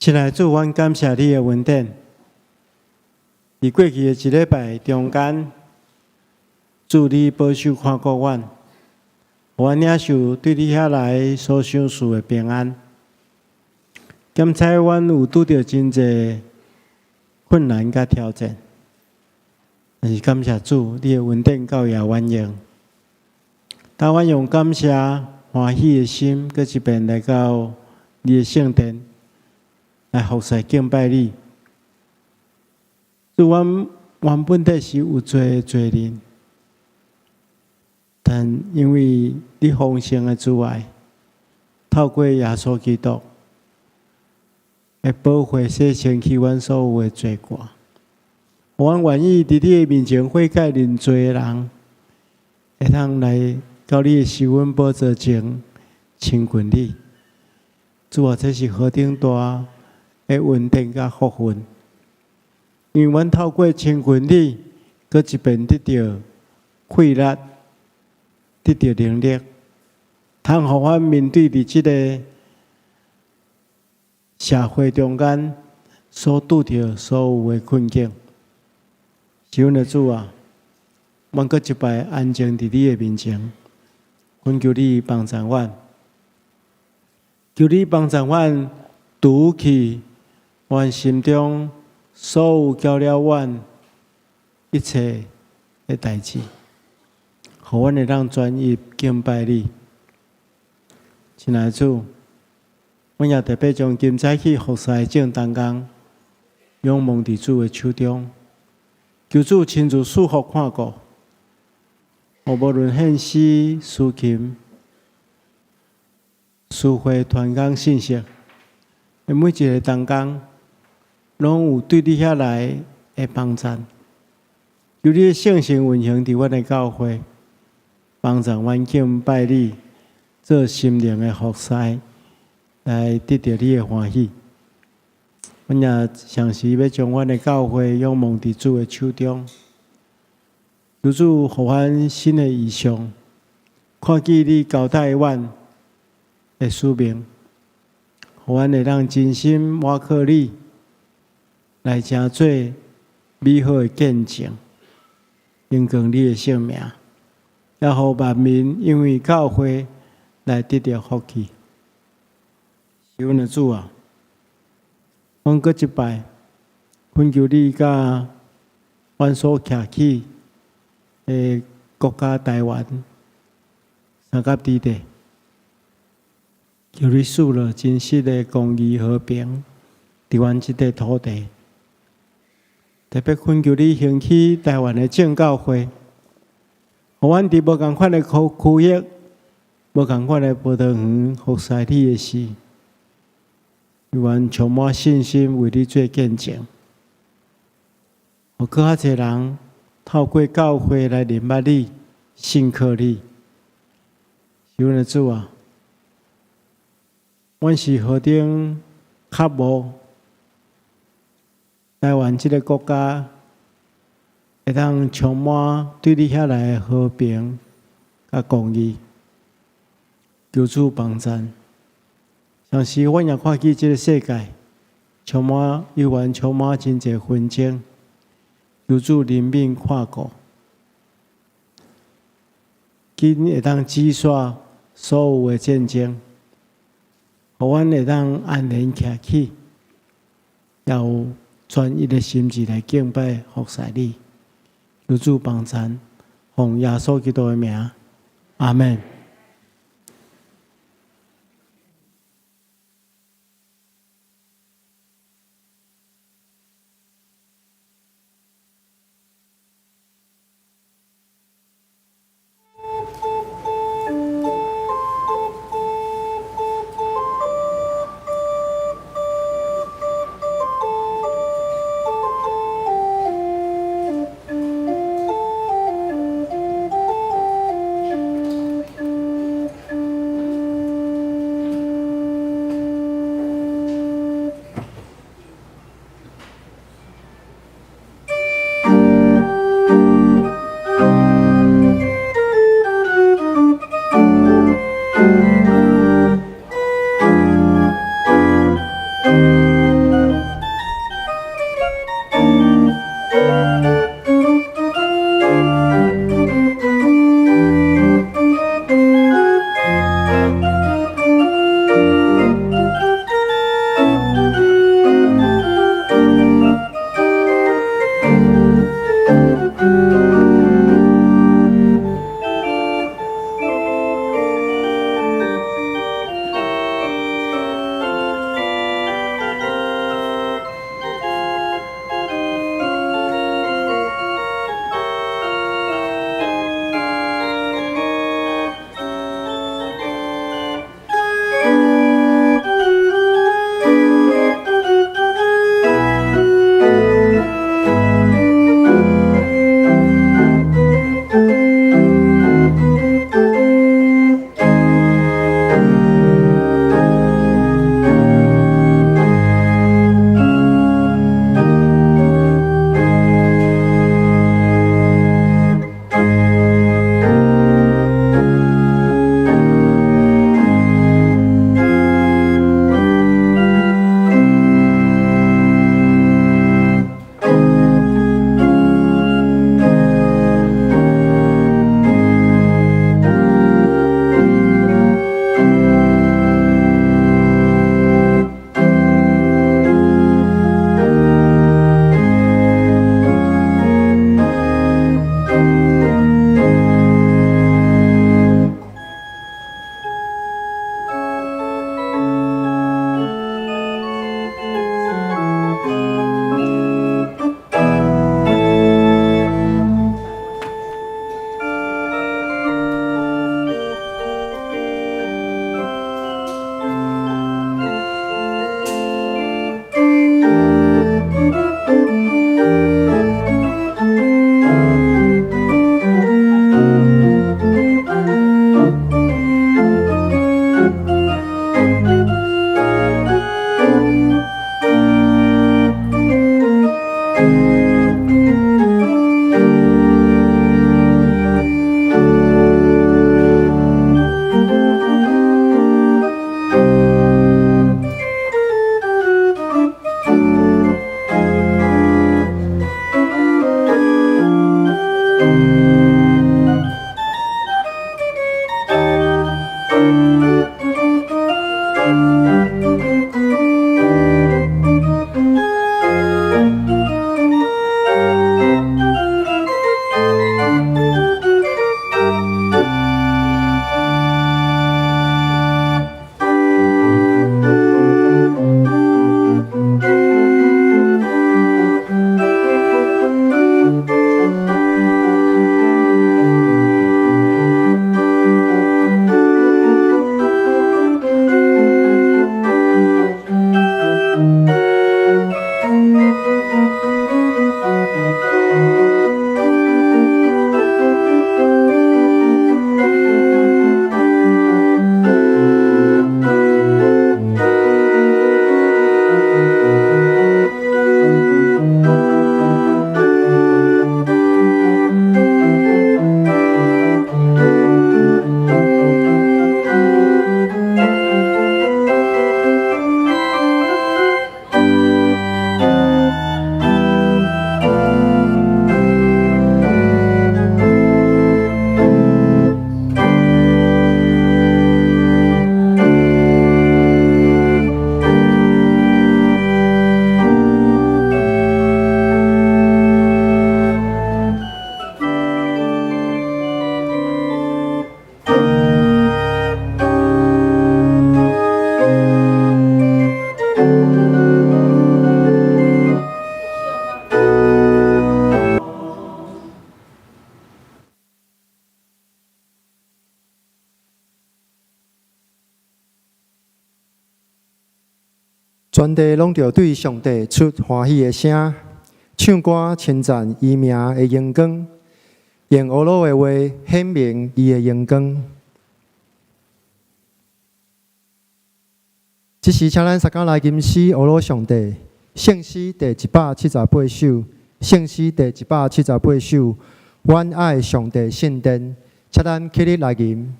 親愛的主，阮感謝你的恩典。佇過去的一禮拜中間，主你保守看顧阮，予阮領受對你遐來所賞賜的平安。檢採阮有拄著真濟困難佮挑戰，但是感謝主，你的恩典夠額阮用。當阮用感謝歡喜的心，閣一遍來到你的聖殿，來服侍敬拜你。主，阮原本底是有罪的罪人，但因為你豐盛的慈愛，透過耶穌基督的寶血洗清去阮所有的罪過，阮願意佇你的面前悔改認罪的人，會當來到你的施恩寶座前親近你。主啊，這是何等大的恩典佮福分！因為阮透過親近你，閣一遍得著氣力，得著能力，通予阮面對佇這个社會中間所拄著所有的困境。是阮的主啊，阮閣一擺安靜佇你的面前，懇求你幫助阮，求你幫助阮除去阮心中所有攪擾阮一切的代誌，予阮會當專一敬拜你。親愛的主，阮也特別將今早起服侍的眾同工，仰望佇主的手中，求主親自賜福看顧，無論獻詩、司琴、司會團工信息，每一个同工，攏有對你遐來的幫贊，求你的聖神運行佇阮的教會，幫助阮敬拜你，做心靈的服侍，來得著你的歡喜。阮也同時欲將阮的教會仰望佇主的手中，求主予阮新的異象，看見你交代阮的使命，予阮會當真心倚靠你，來成做美好的見證，榮光你的聖名，也予萬民因為教會來得著福氣。是阮的主啊，阮閣一擺懇求你佮阮所徛起的國家台灣三甲之地，求你賜落真實的公義和平，佇阮這塊土地。特別懇求你興起台灣的正教會，予阮佇無仝款的區域、無仝款的葡萄園服侍你的時，願充滿信心為你做見證，予閣較濟人透過教會來認捌你、信靠你。是阮的主啊，阮是何等渴慕台灣這个國家會當充滿對你遐來的和平佮公義，求主幫贊。同時，阮也看見這个世界充滿猶原充滿真濟紛爭，求主憐憫看顧，緊會當止煞所有的戰爭，予阮會當安然徛起，也有專一的心志來敬拜服侍你，求主幫贊，奉耶穌基督的名，阿們。全地攏著對上帝出歡喜的聲，唱歌稱讚伊名的榮光，用呵咾的話顯明伊的榮光。這時，請咱相共來吟詩呵咾上帝，聖詩第178首，聖詩第178首，阮愛上帝聖殿，請咱起立來吟。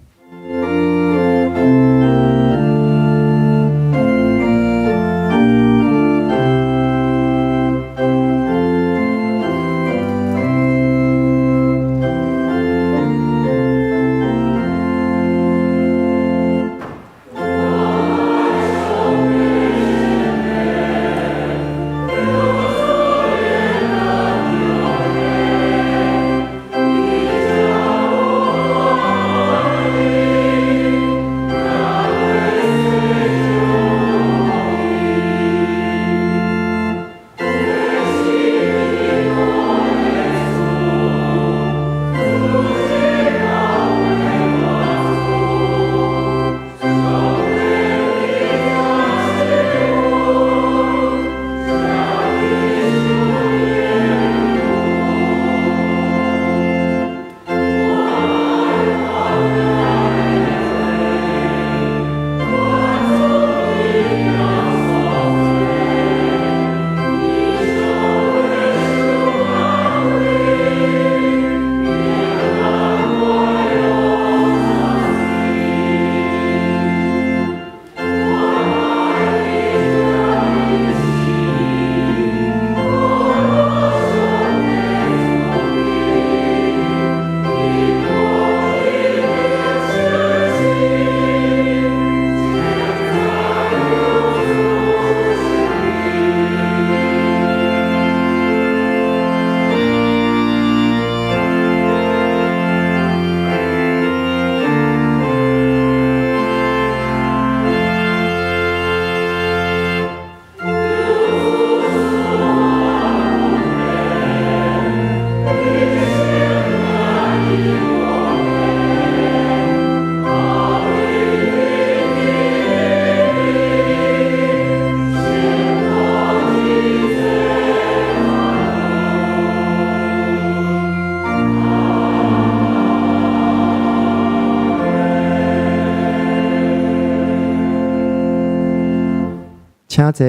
請坐。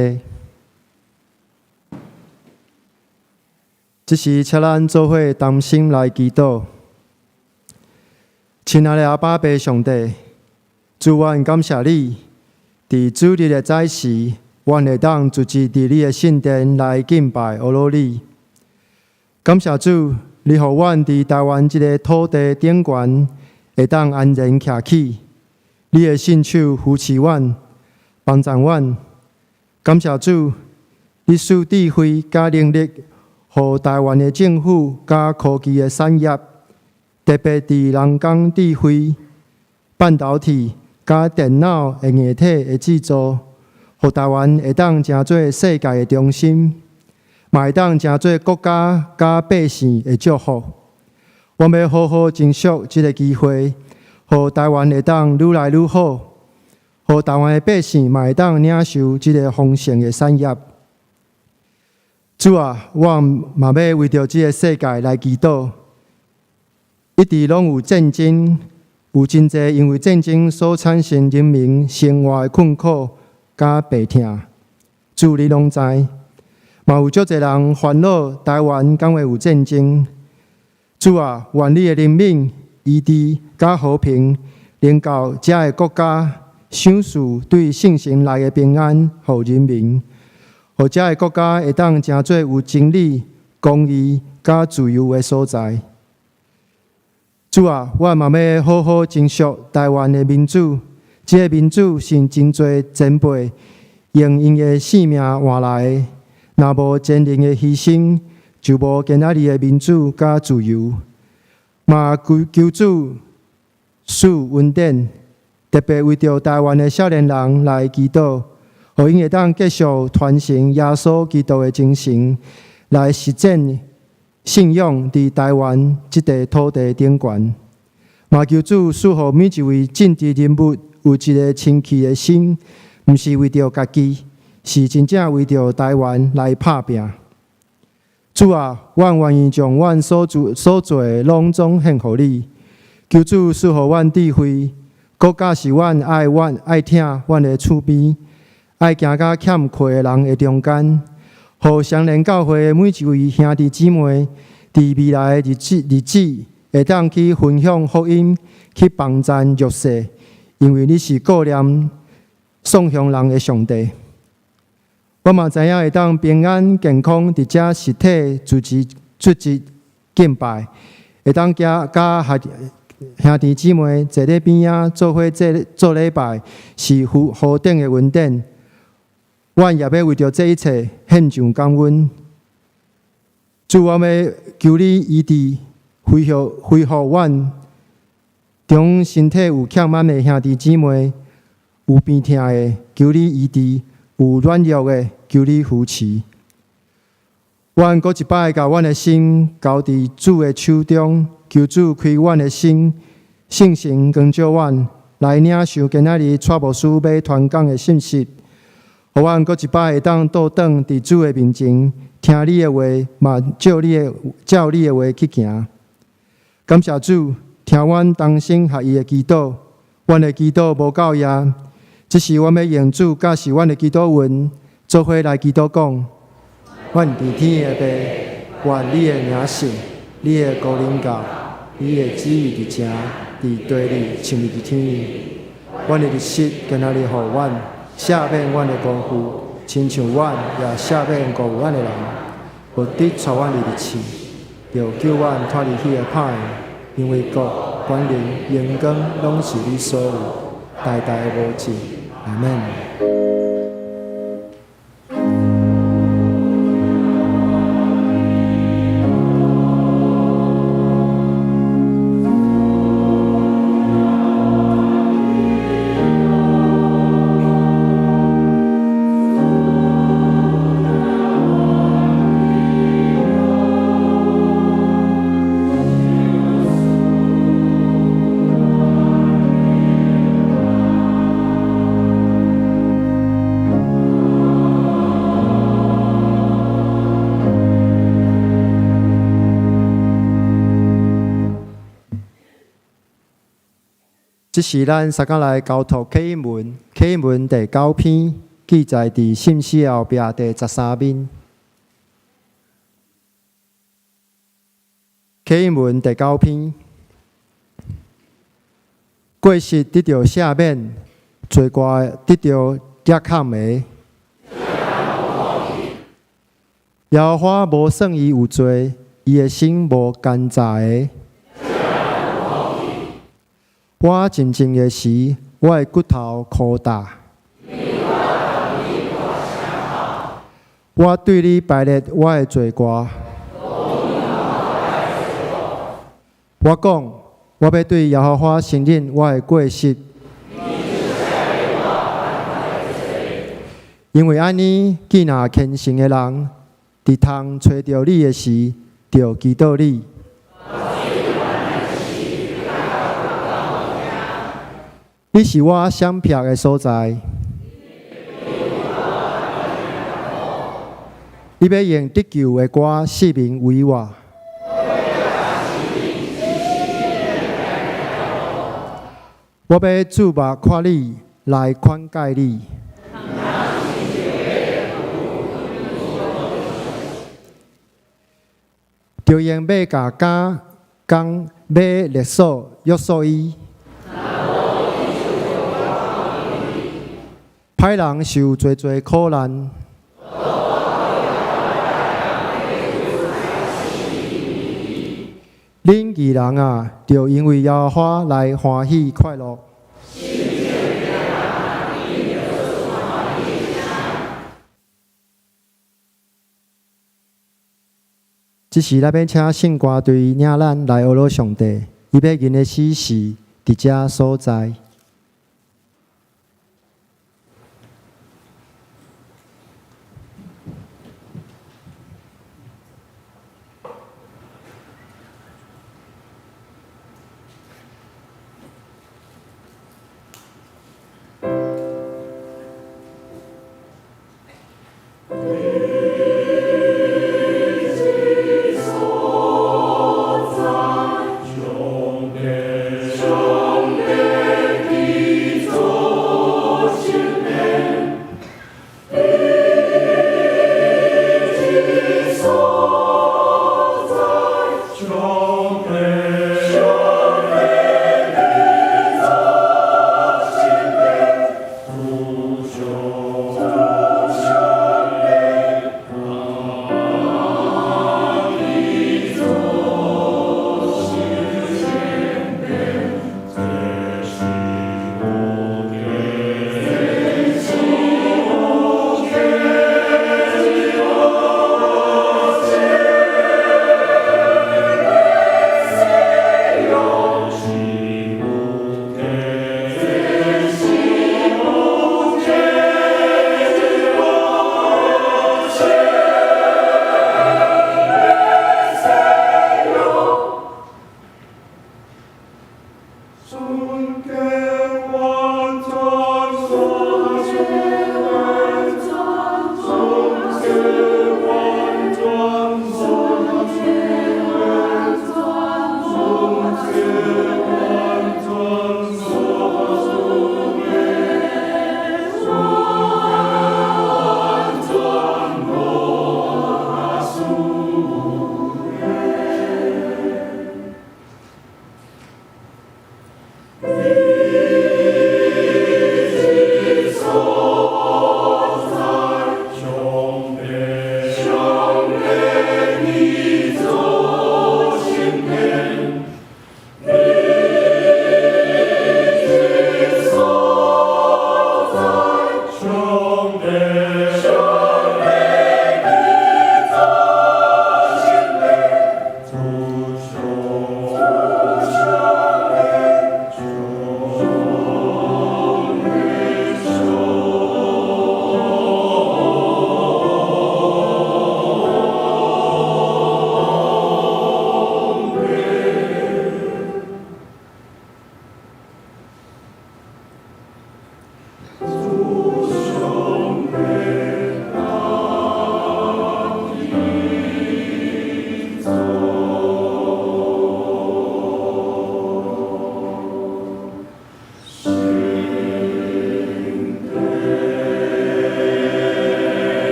這時，請咱做伙同心來祈禱。親愛的阿爸父上帝，主，阮感謝你，佇主日的早時，阮會當聚集佇你的聖殿來敬拜呵咾你。感謝主，你予阮佇台灣這个土地頂懸會當安然徛起，你的聖手扶持阮，幫助阮。感謝主，你賜智慧佮能力，予台灣的政府佮科技的產業，特別佇人工智慧、半導體佮電腦的硬體的製造，予台灣會當成做世界的中心，嘛會當成做國家佮百姓的祝福。我欲好好珍惜這个機會，予台灣會當愈來愈好，予台灣的百姓嘛會當領受這个豐盛的產業。主啊，我嘛欲為著這个世界來祈禱。一直攏有戰爭，有真濟因為戰爭所產生人民生活的困苦佮病痛，主你攏知。嘛有足濟人煩惱台灣敢會有戰爭。主啊，願你的憐憫、醫治佮和平，臨到遮个國家，賞賜對聖城來的平安，予人民，予遮个國家會當成做有真理、公義佮自由的所在。主啊，我嘛欲好好珍惜台灣的民主，這个民主是真濟前輩用𪜶的性命換來的。若無前人的犧牲，就無今仔日的民主佮自由。嘛求求主賜恩典，特別為著台灣的少年人來祈禱，予𪜶會當繼續傳承耶穌基督的精神，來實踐信仰佇台灣這塊土地頂懸。嘛求主賜予每一位政治人物有一个清氣的心，毋是為著家己，是真正為著臺灣來拍拚。主啊，阮願意將阮所做所做的攏總獻予你。求主賜予阮智慧，閣教示阮愛阮愛疼阮的厝邊，愛行佮欠缺的人的中間，予雙連教會的每一位兄弟姊妹，佇未來的日子日子，會當去分享福音，去幫贊弱勢，因為你是顧念喪鄉人的上帝。我嘛知影會當平安健康佇遮實體組織組織敬拜，會當行佮兄弟姊妹坐咧邊仔做伙做做禮拜，是何何等的恩典。阮也欲為著這一切獻上感恩。主，我欲求你醫治、恢復、恢復阮中身體有欠滿的兄弟姊妹，有病痛的，求你醫治；有軟弱的，求你扶持。阮閣一擺共阮的心交佇主的手中，求主開阮的心，聖神光照阮，來領受今仔日蔡牧師欲傳講的信息，予阮閣一擺會當倒轉佇主的面前，聽你的話，嘛照你的照你的話去行。感謝主，聽阮同心合意的祈禱，阮的祈禱無夠額，只是阮欲用主教示阮的祈禱文，做伙來祈禱講。阮佇天的父，願你的名聖，你的國臨到，你的旨意佇前，佇地裡親像佇天裡。阮的日食今仔日予阮，赦免阮的辜負，親像阮也赦免辜負阮的人。毋得帶阮入試，著救阮脫離彼个歹的，因為國、權能、榮光，攏是你所有，代代無盡。阿們。這是咱相共來交託啟應文，啟應文第九篇，記載佇信書後壁第十三面。啟應文第九篇，過失得著赦免，罪過得著遮崁的。耶和華無算伊有罪，伊的心無奸詐的。我靜靜的時，我的骨頭箍焦。我對你排列我的罪過。我講，我欲對耶和華承認我的過失。因為按呢，既若虔誠的人，佇通揣著你的時，就祈禱你。你是我閃避的所在。你欲用得救的歌四面圍我。我欲注目看你，來勸誡你。著用馬共鉸工馬勒索約束伊。歹人受濟濟苦難。恁義人啊，著因為耶和華來歡喜快樂。這時，咱欲請聖歌隊領咱來學羅上帝，伊欲吟的詩是佇這所在。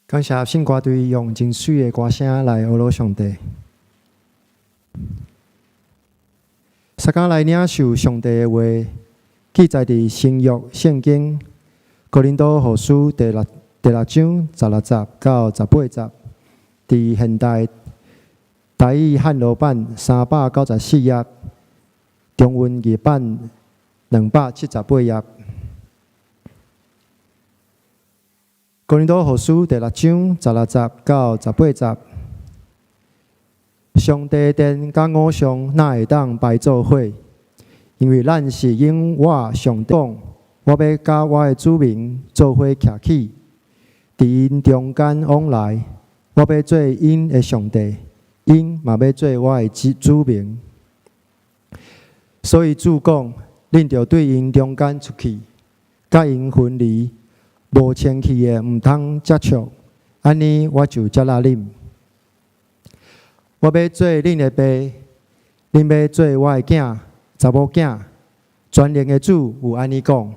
感謝聖歌隊用真媠的歌聲來呵咾上帝。相共來領受上帝的話，記載佇新約聖經哥林多後書第六章16節到18節，佇現代台語漢羅版394頁，中文譯版278頁。哥林多後書第六章16節到18節，上帝殿佮偶像哪會當排做伙？因為咱是永活上帝講，我欲佮我的子民做伙徛起，佇𪜶中間往來，我欲做𪜶的上帝，𪜶嘛欲做我的子民。所以主講，恁著對𪜶中間出去，佮𪜶分離。無清氣的毋通接觸，按呢我就接納恁。我欲做恁的爸，恁欲做我的囝、查某囝。全能的主有按呢講。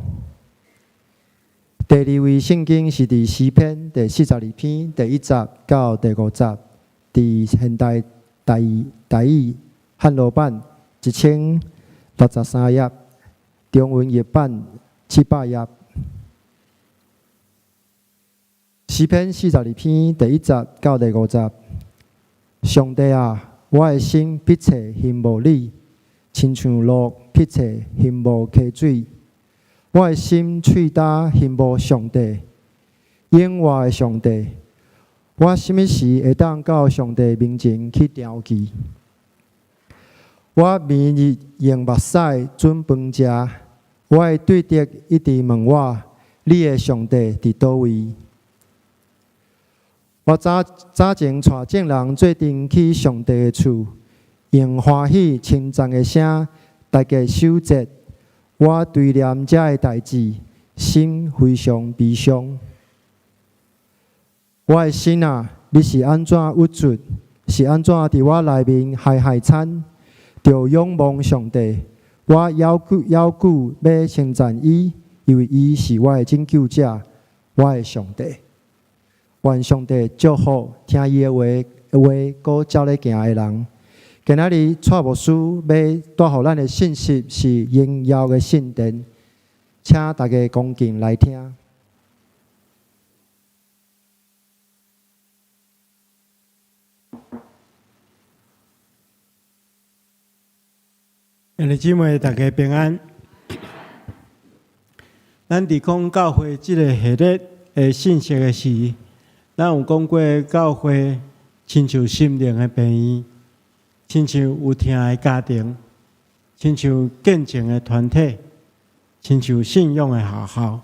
第二位聖經是佇詩篇第42篇第1節到第5節，佇現代台語漢羅版1063頁，中文譯版700頁。詩篇42篇第1節到第5節，上帝啊，我的心迫切欣慕你，親像鹿迫切欣慕溪水。我的心喙焦欣慕上帝，永活的上帝。我啥物時會當到上帝面前去調記？我暝日用目屎準飯食，我的對敵一直問我：你的上帝佇佗位？我早早前帶眾人做陣去上帝的厝，用歡喜稱讚的聲，大家守節。我追念這个代誌，心非常悲傷。我的心啊，你是按怎鬱卒？是按怎佇我內面害害慘？著仰望上帝，我猶久猶久欲稱讚伊，因為伊是我的拯救者，我的上帝。願上帝祝福聽伊的話話，閣照咧行的人。今仔日蔡牧師欲帶予咱的信息是榮耀的聖殿，請大家恭敬來聽。兄弟姊妹，大家平安。咱佇講教會這个系列的信息的時，咱有講過教會親像心靈的病院，親像有疼的家庭，親像見證的團體，親像信仰的學校。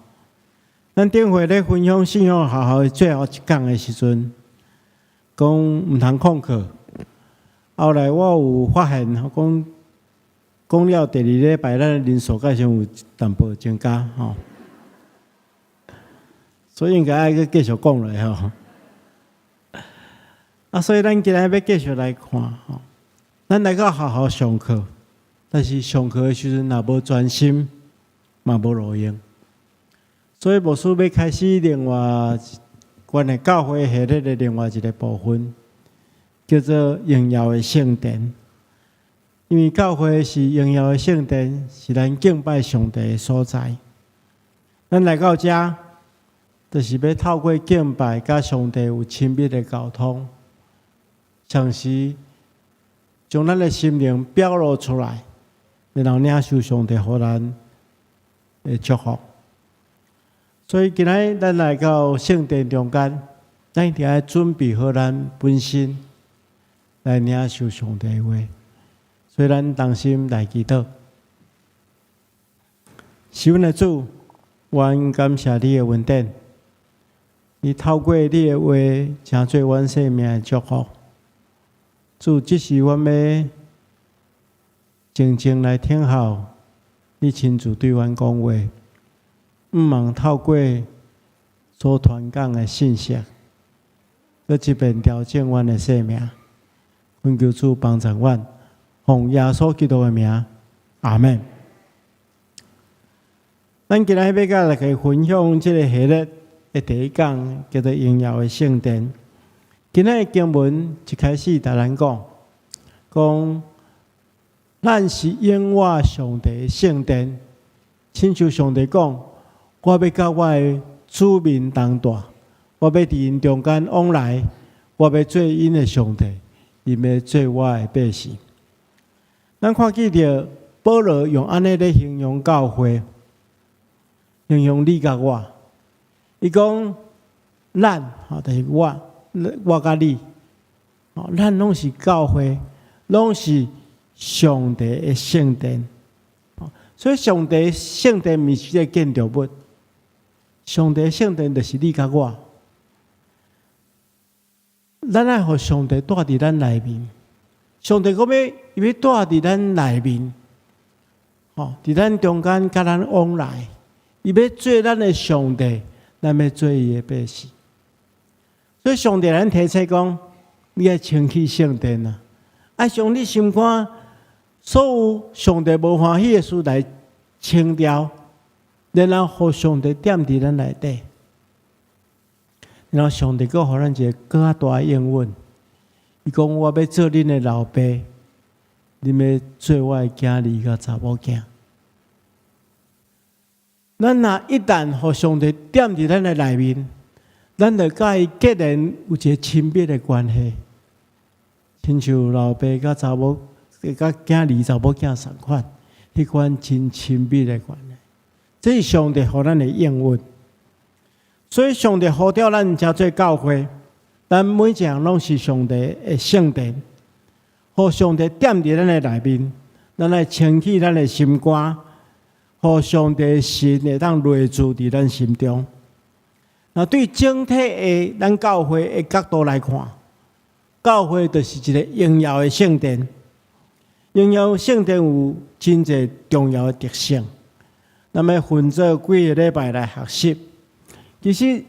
咱頂回咧分享信仰學校的最後一講的時陣，講毋通曠課。後來我有發現，講講了第二禮拜，咱的人數開始有淡薄增加吼。所以應該愛閣繼續講落去吼。啊，所以咱今日欲繼續來看吼，咱來到學校上課，但是上課的時陣若無專心，嘛無路用。所以牧師欲開始另外關於教會系列的另外一个部分，叫做榮耀的聖殿。因為教會是榮耀的聖殿，是咱敬拜上帝的所在。咱來到遮，就是欲透過敬拜，佮上帝有親密的溝通，同時將咱的心靈表露出來，然後領受上帝予咱的祝福。所以今仔咱來到聖殿中間，咱一定愛準備好咱本身來領受上帝的話。所以咱同心來祈禱。是阮的主，阮感謝你的恩典，你透過你的話，成做阮生命的祝福。主，這時阮欲靜靜來聽候你親自對阮講話，毋茫透過所傳講的信息，閣一遍調整阮的生命。懇求主幫助阮，奉耶穌基督的名，阿們。咱今仔日欲佮大家分享這个系列的的第一講，叫做榮耀的聖殿。今仔日經文一開始，共咱講，講咱是永活上帝的聖殿，親像上帝講，我欲佮我的子民同住，我欲佇𪜶中間往來，我欲做𪜶的上帝，𪜶欲做我的百姓。咱看見著保羅用按呢咧形容教會，形容你佮我。伊講咱吼，就是我，我佮你，吼，咱攏是教會，攏是上帝的聖殿。所以上帝聖殿毋是這个建築物，上帝聖殿就是你佮我。咱愛予上帝蹛佇咱內面，上帝閣欲伊欲蹛佇咱內面，吼，佇咱中間佮咱往來，伊欲做咱的上帝，咱欲做伊的百姓。所以上帝咱提醒講，你愛清去聖殿啊，愛將你心肝所有上帝無歡喜的事來清掉，然後予上帝踮佇咱內底。然後上帝閣予咱一個閣較大的應允，伊講我欲做恁的老爸，恁欲做我的囝兒佮查某囝。咱若一旦予上帝踮佇咱的內面，咱就佮伊結連有一個親密的關係，親像老爸佮查某佮囝兒查某囝仝款，彼款真親密的關係。這是上帝予咱的應允。所以上帝呼召咱成做教會，咱每一個人攏是上帝的聖殿，予上帝踮佇咱的內面，咱來清去咱的心肝，予上帝神會當內住佇咱心中。那對整體的咱教會的角度來看，教會就是一個榮耀的聖殿。榮耀聖殿有真濟重要的特性，咱欲分做幾个禮拜來學習。其實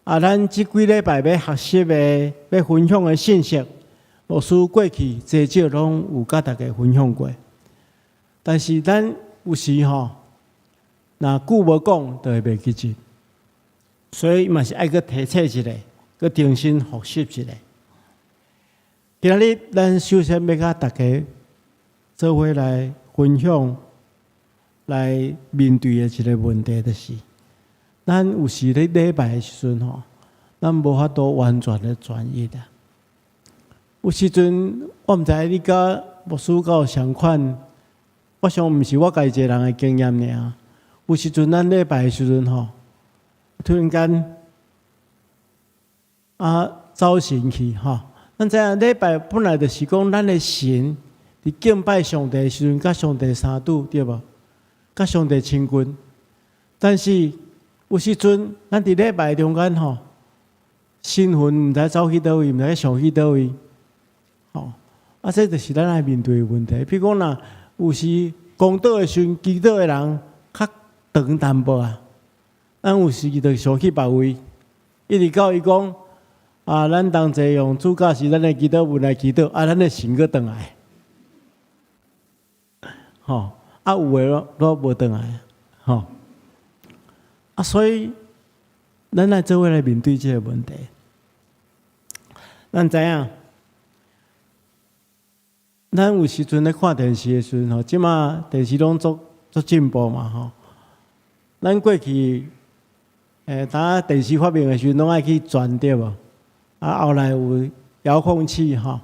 啊，咱這幾禮拜欲學習的、欲分享的信息，牧師過去濟少攏有佮大家分享過。但是咱有時吼，若久無講，就會袂記得。所以嘛是愛閣提醒一下，閣重新複習一下。今仔日咱首先欲佮大家做伙來分享，來面對的一個問題，就是咱有時咧禮拜的時陣吼，咱無法度完全的專一啊。有時陣我毋知你佮牧師敢有相款，我想毋是我家己一個人的經驗爾。有時陣咱禮拜的時陣吼，突然間啊走神去吼。咱知影禮拜本來就是講咱的神佇敬拜上帝的時陣，佮上帝相拄對無？佮上帝親近。但是有時陣咱佇禮拜中間吼，神魂毋知走去佗位，毋知想去佗位，吼啊，這就是咱愛面對的問題。比如講若有時講道的時陣，祈禱的人較長淡薄啊，咱有時就想去別位，一直到伊講啊，咱同齊用主教示咱的祈禱文來祈禱，啊，咱的神閣轉來，吼啊，有的攏無轉來，吼啊，所以咱來做伙來面對這個問題。咱知影，咱有時陣咧看電視的時陣吼，這馬電視攏足足進步嘛吼。咱過去，當電視發明的時陣，攏愛去轉對無？啊，後來有遙控器吼，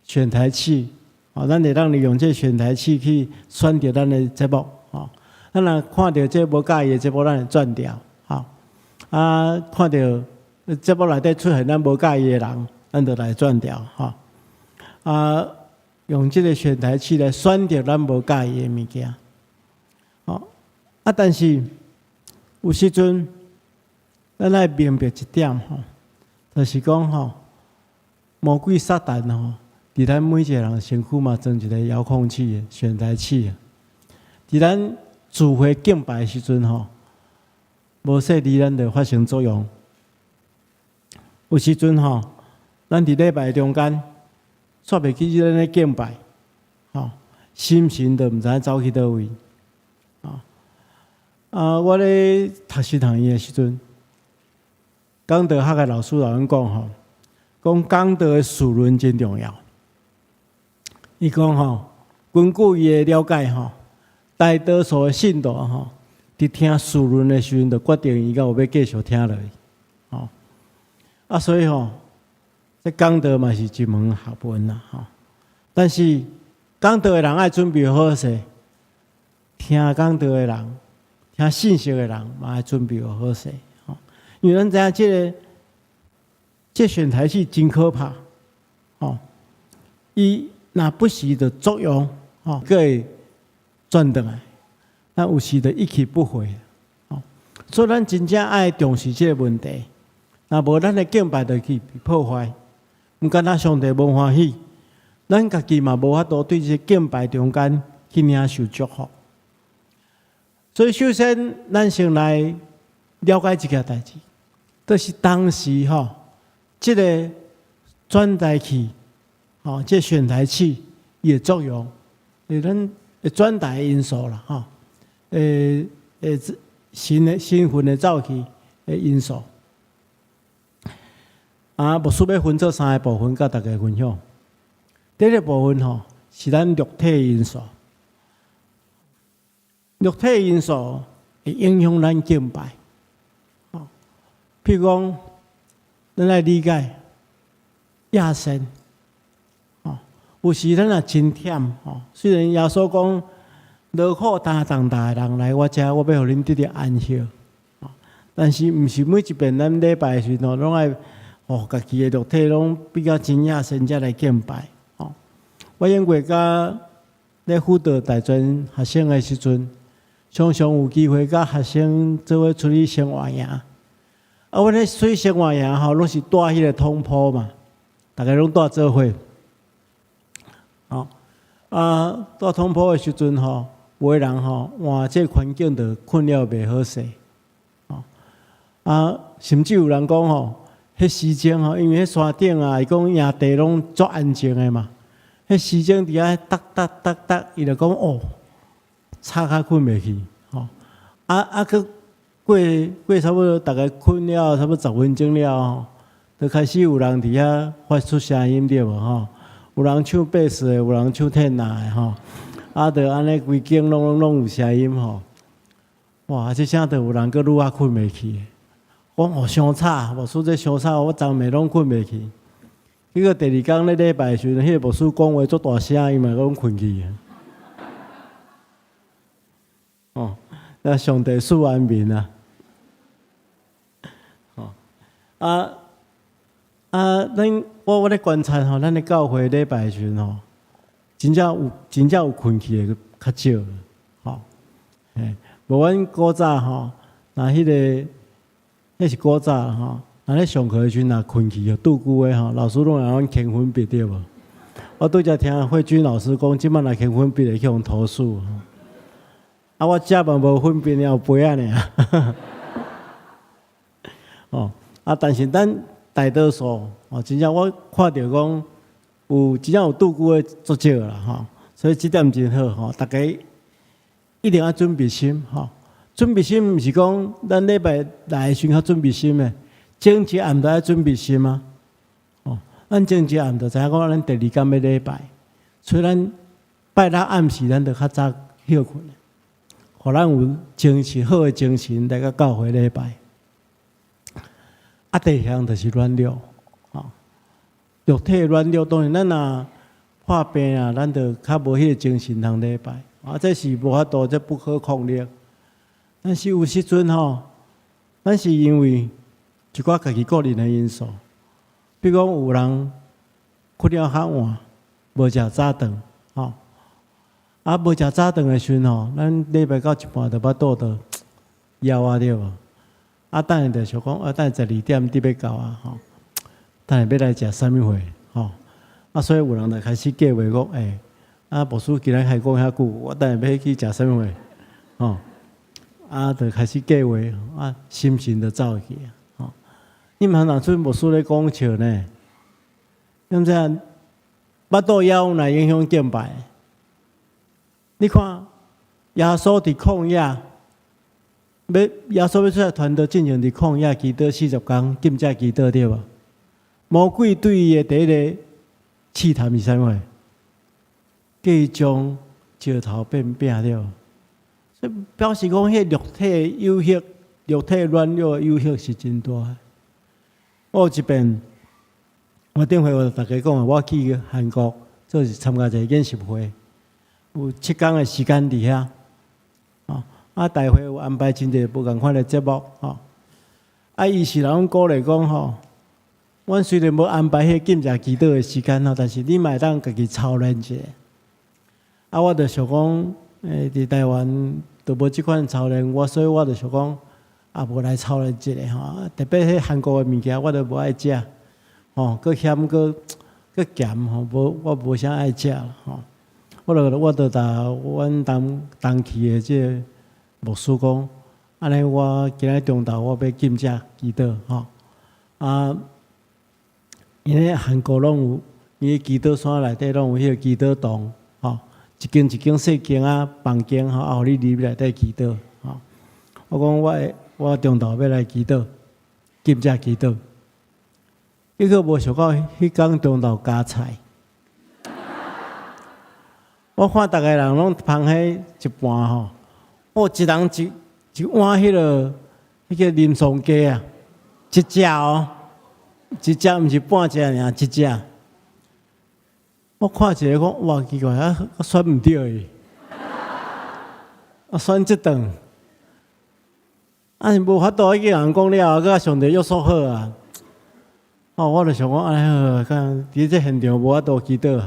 選台器，吼，咱會當利用這選台器去選擇咱的節目，吼。咱若看著這無佮意的節目，咱會轉掉，吼。啊，看著節目內底出現咱無佮意的人，咱就來轉掉，吼。啊，用這個選台器來選擇咱無佮意的物件，吼。啊，但是有時陣，咱愛明白一點吼，就是講吼，魔鬼撒旦吼，佇咱每一個人身軀嘛裝一個遙控器、選台器。佇咱聚會敬拜的時陣吼，無細膩咱就發生作用。有時陣吼，咱佇禮拜中間，煞袂記得咱咧敬拜，吼，心神都毋知影走去佗位。啊，我咧讀神學院的時陣，講道學的老師老阮講吼，講講道的序論真重要。伊講吼，根據伊的了解吼，大多數的信徒吼，佇聽序論的時陣，就決定伊敢有欲繼續聽落去。吼，啊，所以吼，這講道嘛是一門學問啦，吼。但是講道的人愛準備好勢，聽講道的人，聽信息的人嘛愛準備好勢。吼，因為咱知影這个這選台戲真可怕，吼，伊若不時的作用，吼，閣會轉轉來，咱有時就一去不回，吼，所以咱真正愛重視這个問題，若無咱的敬拜就去破壞，毋敢若上帝無歡喜，咱家己嘛無法度對這個敬拜中間去領受祝福。所以首先，咱先來了解這件代誌，就是當時吼，這个轉台器，吼，這个選台器伊的作用，會咱會轉台的因素啦，吼，神的身份的走去的因素。啊，牧師欲分做三個部分，佮大家分享。第一个部分吼，是咱肉體因素。肉體因素會影響咱敬拜。吼，譬如講，咱來理解亞森，吼，有時咱也真忝，吼。雖然耶穌講，勞苦擔重擔的人來我遮，我欲予恁得著安息。但是毋是每一遍咱禮拜的時陣，攏愛予家己的肉體攏比較真亞森才來敬拜。吼，我因過佮咧輔導大專學生的時陣，常常有機會佮學生做伙出去生活營。啊，阮咧出去生活營吼，攏是蹛彼个統鋪嘛，逐家攏蹛做伙。吼，啊，蹛統鋪的時陣吼，有的人吼換這個環境就睏了袂好勢。吼，啊，甚至有人講吼，彼時鐘吼，因為彼山頂啊，伊講營地攏足安靜的嘛，彼時鐘佇遐觸觸觸觸，伊就講哦，吵較睏袂去，吼，啊啊，閣過過差不多，逐家睏了差不多10分鐘了後，就開始有人佇遐發出聲音對無吼？有人唱貝斯的，有人唱天拿的吼，啊，就按呢規間攏攏攏有聲音吼。哇！這聲就有人閣愈較睏袂去。講哦，傷吵，牧師這傷吵，我昨暝攏睏袂去。結果第二工咧禮拜的時陣，彼個牧師講話足大聲，伊嘛攏睏去。哦，那上帝賜安眠啊！哦，啊啊，咱我咧觀察吼，咱的教會禮拜的時陣吼，真正有睏去的較少，吼，嘿，無阮古早吼，若彼个，彼是古早吼，若咧上課的時陣若睏去，倒久的吼，老師攏會予阮鉛粉筆對無？我拄才聽慧君老師講，這擺若鉛粉筆會去予投訴。啊，我遮嘛無粉筆，有杯仔爾。哦，啊，但是咱大多數哦，真正我看著講有真正有倒久的足少啦吼，所以這點真好吼，大家一定要準備心吼。準備心毋是講咱禮拜來的時陣較準備心的，前一暗就愛準備心啊。哦，咱前一暗就知影講咱第二工欲禮拜，所以咱拜六暗時咱就較早歇睏，予咱有精神好的精神來佮教會禮拜。啊，第二項就是軟弱，吼，肉體軟弱，當然咱若破病啊，咱就較無彼個精神通禮拜，啊，這是無法度，這不可抗力。但是有時陣吼，咱是因為一寡家己個人的因素，比如講有人睏了較晚，無食早頓，吼，啊，無食早頓的時陣吼，咱禮拜到一半就腹肚就枵啊，對無？啊，等下就想講，啊，等下12點得欲到啊，吼，等下欲來食啥物貨，吼，啊，所以有人就開始計劃講，欸，啊，牧師今仔開講遐久，我等下欲去食啥物貨，吼，啊，就開始計劃，啊，心神就走去啊，吼。你毋通若賰牧師咧講笑呢？你毋知影腹肚枵來影響敬拜？你看耶穌佇曠野。欲耶穌欲出來傳道進前，佇曠野祈禱四十工，禁食祈禱對無？魔鬼對伊的第一个試探是啥物？叫伊將石頭變餅對無？所以表示講，彼個肉體的誘惑、肉體軟弱的誘惑是真大。我有一遍，我頂回我逐家講，我去韓國做是參加一個研習會，有7工的時間佇遐。哦，啊，大會有安排真濟無仝款的節目，吼。啊，伊是人鼓勵講吼，阮雖然無安排彼個禁食祈禱的時間吼，但是你嘛會當家己操練一下。啊，我就想講，佇台灣都無這款操練，所以我就想講，啊，無來操練一下吼。特別彼韓國的物件，我都無愛食，吼，閣鹹閣閣鹹吼，無我無啥愛食吼。我就共阮同同去的這个牧師講，按呢我今仔中晝我欲禁食祈禱吼。啊，因為韓國攏有，伊祈禱山內底攏有彼個祈禱洞，吼，一間一間細間仔房間吼，啊，予你入內底祈禱吼。我講我中晝欲來祈禱，禁食祈禱。結果無想到，彼工中晝加菜。我看逐个人攏捧彼一盤吼，哦，一人一一碗彼個啉爽雞啊，一隻哦，一隻毋是半隻爾，一隻。我看一个講，哇，奇怪啊，選毋著伊，啊，選這頓，啊是無法度，已經人講了，閣上帝約束好啊。哦，我就想講，按呢好，看佇這現場無法度祈禱。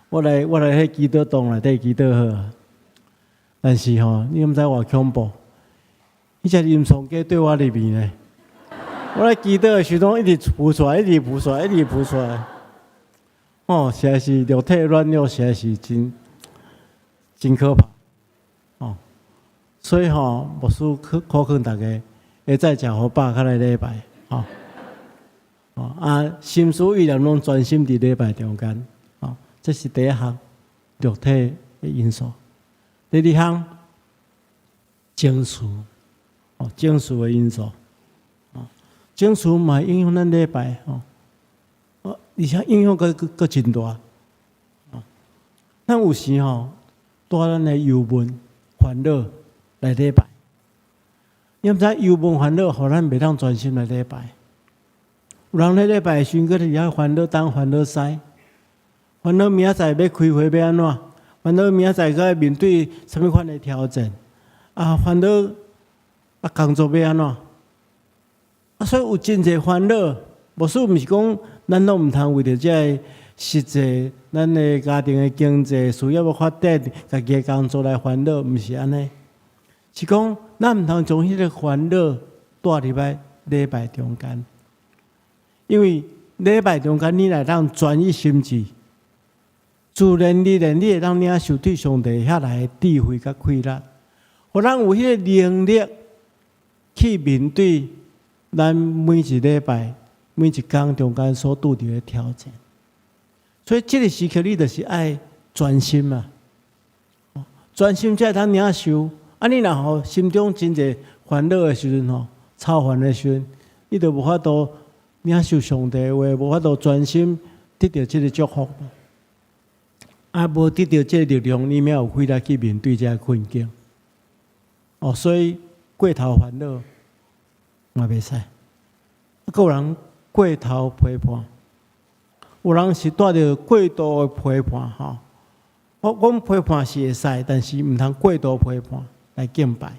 我來彼祈禱洞內底祈禱好啊，但是吼，你毋知偌恐怖，彼隻陰爽雞對我入面呢。我咧祈禱的時陣，一直浮出來，一直浮出來，一直浮出來。哦，實在是肉體軟弱，實在是真真可怕。哦，所以吼，牧師苦勸大家，會早食予飽，較來禮拜。吼，哦啊，心思意念攏專心佇禮拜中間。這是第一項肉體的因素。第二項情緒，哦，情緒的因素，哦，情緒嘛影響咱禮拜，哦，哦，而且影響閣閣閣真大。哦，咱有時吼帶咱的憂悶、煩惱來禮拜，你毋知憂悶煩惱，予咱袂當專心來禮拜。有人咧禮拜的時陣，閣佇遐煩惱東煩惱西。煩惱明仔載欲開會欲按怎？煩惱明仔載閣愛面對啥物款的挑戰？啊，煩惱啊，工作欲按怎？啊，所以有真濟煩惱。牧師毋是講咱攏毋通為著這个實際，咱的家庭的經濟事業的發展，家己的工作來煩惱，毋是按呢。是講咱毋通將彼个煩惱帶入來禮拜中間，因為禮拜中間你若當專一心志。自然而然，你會當領受對上帝遐來的智慧佮氣力，予咱有彼个能力去面對咱每一禮拜、每一工中間所拄著的挑戰。所以，這个時刻你就是愛專心啊，專心才會當領受。啊，你若吼心中真濟煩惱的時陣吼，操煩的時陣，你就無法度領受上帝的話，無法度專心得著這个祝福。啊，無得著這个力量，你才有氣力去面對這个困境。哦，所以過頭煩惱嘛袂使。啊，閣有人過頭批判，有人是帶著過度的批判吼。我講批判是會使，但是毋通過度批判來敬拜。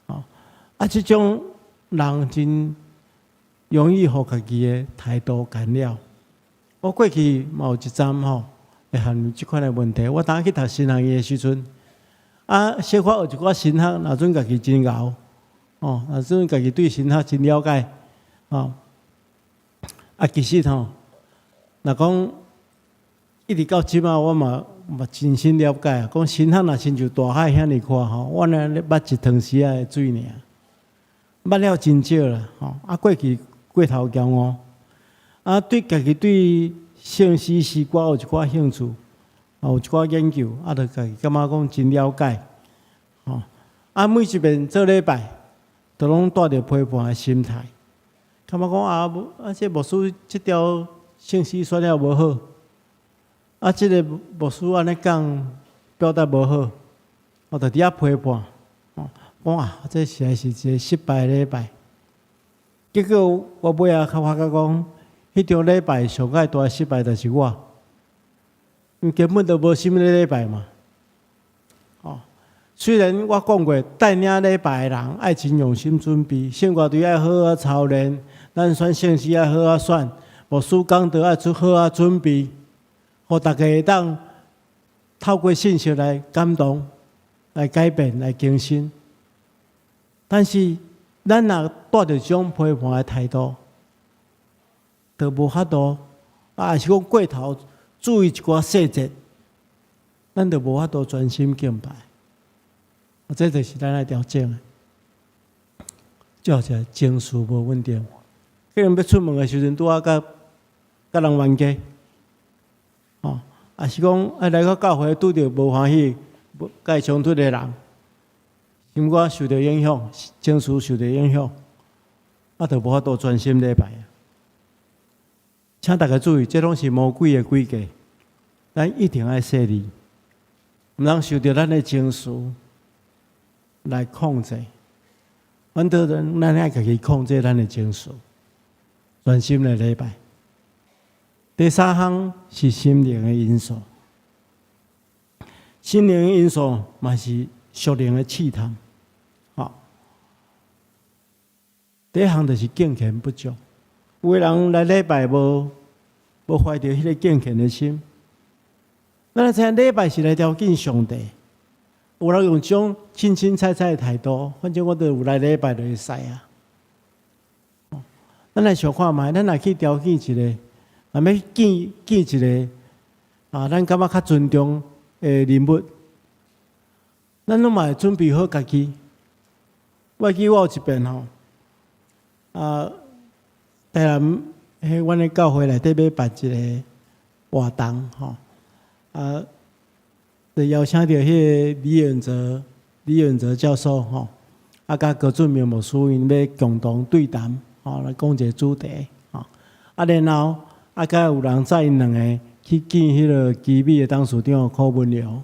哦，啊，這種人真容易予家己的態度干擾。我過去嘛有一陣吼，會陷入這款的問題。我當去讀神學院的時陣，啊，小可學一寡神學，若準家己真𠢕，哦，若準家己對神學真了解，哦，啊，其實吼，若講一直到這馬，我嘛嘛真心了解，講神學若親像大海遐爾闊吼，我呢捌一湯匙仔的水爾，捌了真少啦，吼，啊，過去過頭驕傲，啊，對家己對聖詩詩歌有一寡興趣，啊，有一寡研究，啊，就家己感覺講真了解，吼，啊，每一遍做禮拜，都攏帶著批判的心態，感覺講啊，啊，這牧師這條聖詩選了無好，啊，這个牧師按呢講表達無好，我就佇遐批判，哦，講啊，這實在是一个失敗的禮拜。結果我尾仔較發覺講，彼場禮拜上蓋大失敗就是我，因為根本就無啥物咧禮拜嘛。哦，雖然我講過帶領禮拜的人愛真用心準備，聖歌隊愛好好操練，咱選聖詩愛好好選，牧師講道愛做好好準備，予大家會當透過信息來感動、來改變、來更新。但是咱若帶著這種批判的態度，就無法度，啊，抑是講過頭注意一寡細節，咱就無法度專心敬拜。這就是咱愛調整的，就是情緒無穩定。可能欲出門的時陣，拄仔佮佮人冤家，哦，抑是講啊來到教會拄著無歡喜、佮伊衝突的人，心肝受著影響，情緒受著影響，啊，就無法度專心禮拜。請大家注意，這攏是魔鬼的詭計，咱一定愛細膩，毋通受著咱的情緒來控制。反倒咱愛家己控制咱的情緒，專心來禮拜。第三項是心靈的因素，心靈的因素嘛是屬靈的試探。吼，第一項就是敬虔不足，有的人來禮拜無無懷著彼个敬虔的心。咱知影禮拜是來朝見上帝，有人用這種輕輕菜菜的態度，反正我都有來禮拜就會使啊。咱來想看覓，咱若去朝見一个，若欲見見一个啊，咱感覺較尊重的人物，咱攏嘛會準備好家己。我記我有一遍吼，啊，台南彼阮的教會內底欲辦一个活動吼，啊，就邀請著彼个李遠哲、李遠哲教授吼，啊，佮高俊明牧師𪜶欲共同對談，吼，來講一个主題，吼，啊，然後啊，閣有人載𪜶兩个去見彼个奇美的董事長柯文良，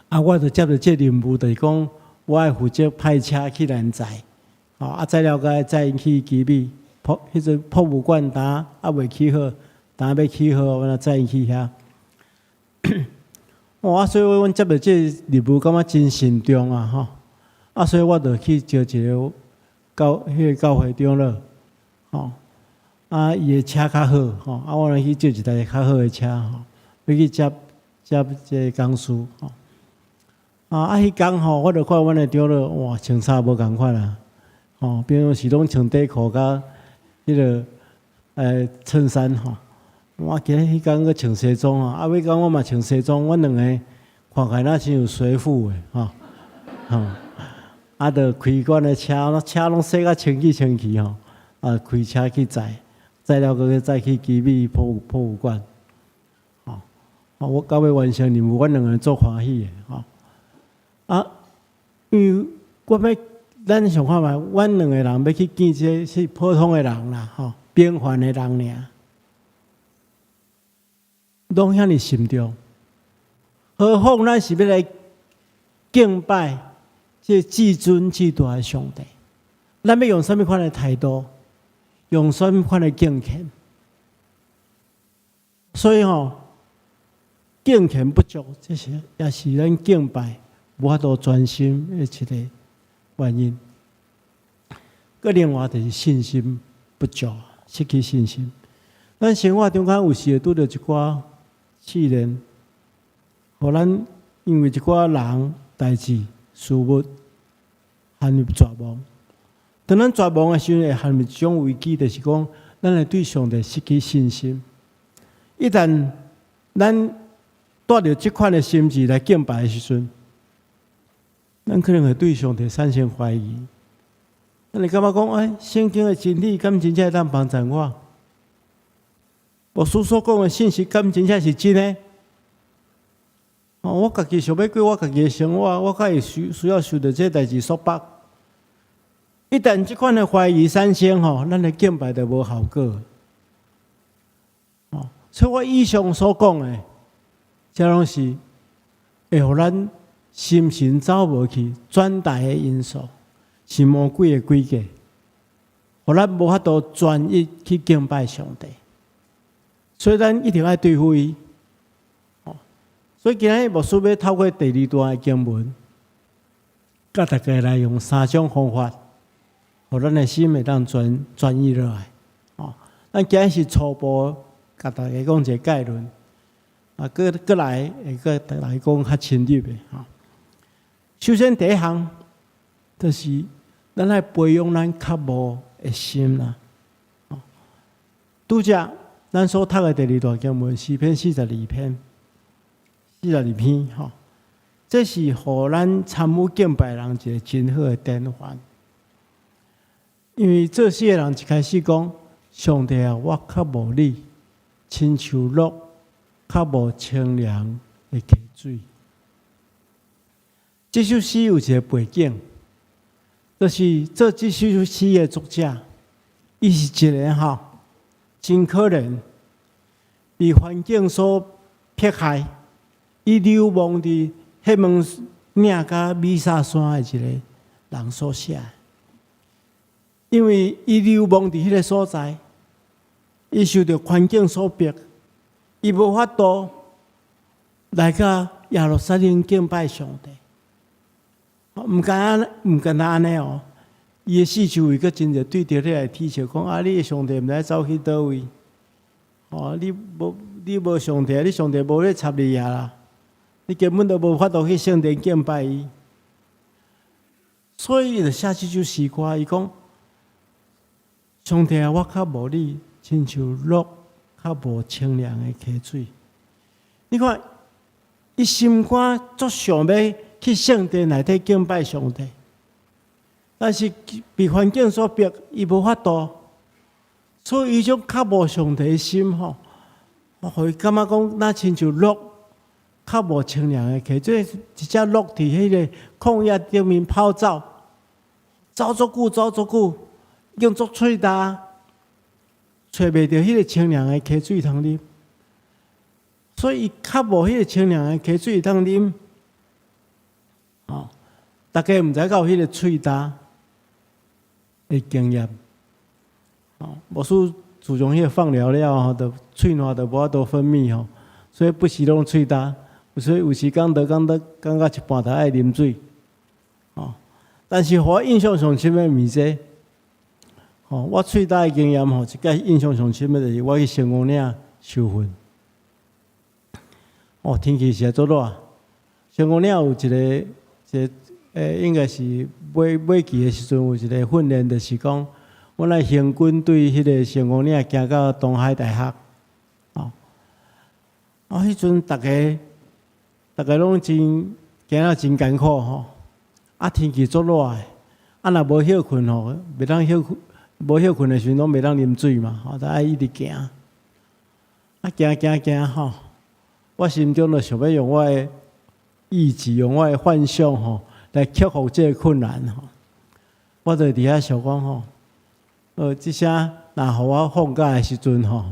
啊，我就接著這个任務，就是講我愛負責派車去來載，吼，啊，載了閣載𪜶去奇美博，彼陣博物館當猶未起好，當欲起好，阮才載𪜶去遐。哇！所以阮接著這个任務，感覺真慎重啊，吼！啊，所以我就去招一个教彼个教會長老，吼，啊，伊的車較好，吼，啊，我來去借一台較好的車，吼，欲去接接這个講師，吼。啊啊！彼工吼，我就看阮的長老，哇，穿衫無仝款啊，吼，平常時攏穿短褲佮彼个襯衫吼。我今日彼工閣穿西裝啊，啊，尾工我嘛穿西裝，阮兩个看起來若親像隨扈的，吼，吼，啊，就開阮的車，車攏洗甲清氣清氣吼，啊，開車去載，載了閣去載去奇美博博物館，吼，啊，我到尾完成任務，阮兩个足歡喜的，吼，啊，因為我欲咱想看覓，阮兩個人欲去見這个是普通的人啦，吼，平凡的人爾。攏遐爾慎重，何況咱是欲來敬拜這个至尊至大的上帝，咱欲用啥物款的態度，用啥物款的敬虔？所以吼，敬虔不足，這是也是咱敬拜無法度專心的一个原因。閣另外就是信心不足，失去信心。咱生活中間有時會拄著一寡試煉，予咱因為一寡人、代誌、事物陷入絕望。當咱絕望的時陣，會陷入一種危機，就是講咱會對上帝失去信心。一旦咱帶著這款的心志來敬拜的時陣，咱可能會對上帝產生懷疑。咱會感覺講，欸，聖經的真理敢真正會當幫助我？牧師所講的信息敢真正是真的？哦，我家己想欲過我家己的生活，我較會需需要受著這个代誌束縛。一旦這款的懷疑產生吼，咱的敬拜就無效果。哦，所以我以上所講的，這攏是會予咱心神走無去轉台的因素，是魔鬼的詭計，予咱無法度專一去敬拜上帝。所以咱一定愛對付伊。哦，所以今日牧師欲透過第二段的經文，佮大家來用三種方法，予咱的心會當專專一落來。哦，咱今日是初步共大家講一个概論，啊，閣閣來會閣來講較深入的吼。首先第一項，就是咱愛培養咱渴慕的心啦。哦，拄才咱所讀的第二段經文，詩篇四十二篇，四十二篇吼，這是予咱參與敬拜人一個真好的典範。因為作詩的人一開始講：上帝啊，我渴慕你，親像鹿渴慕清涼的溪水。這首詩有一個背景，就是作這首詩的作者，伊是一个吼，真可憐，被環境所迫害，伊流亡佇黑門嶺佮米薩山的一个人所寫的。因為伊流亡佇彼个所在，伊受著環境所迫，伊無法度來到耶路撒冷敬拜上帝。毋敢毋敢若按呢哦，伊的四周圍閣真濟對著你來恥笑，講啊，你的上帝毋知走去佗位？哦，你無你無上帝，你上帝無咧插你啊啦！你根本都無法度去聖殿敬拜伊。所以伊就寫這首詩歌，伊講：上帝啊，我渴慕你，親像鹿渴慕清涼的溪水。你看，伊心肝足想欲去聖殿內底敬拜上帝，但是被環境所迫，伊無法度，所以伊種渴慕上帝的心吼，予伊感覺講，若親像鹿渴慕清涼的溪水，一隻鹿佇彼个曠野頂面跑走，走足久，走足久，已經足喙焦，揣袂著彼个清涼的溪水通啉，所以伊渴慕彼个清涼的溪水通啉。哦，大家毋知敢有彼个喙焦的經驗。哦，牧師自從彼个放療了後，就喙瀾就無法度分泌吼，所以不時攏喙焦，所以有時講著講著講到一半，就愛啉水。哦，但是予我印象上深的毋是這，吼，我喙焦的經驗吼，一擺印象上深的就是我去聖王嶺受訓。哦，天氣實在足熱，聖王嶺有一个。這應該是尾尾期的時陣，有一個訓練，就是講，阮來行軍對彼個聖王嶺行到東海大學，哦，啊，彼陣逐家逐家攏真行了真艱苦吼，啊，天氣足熱的，啊，若無歇睏吼，袂當歇睏，無歇睏的時陣攏袂當啉水嘛，吼，就愛一直行，啊，行行行吼，我心中就想欲用我的意志，用我的幻想吼，來克服這個困難吼。我就佇遐想講吼，這聲若予我放假的時陣吼，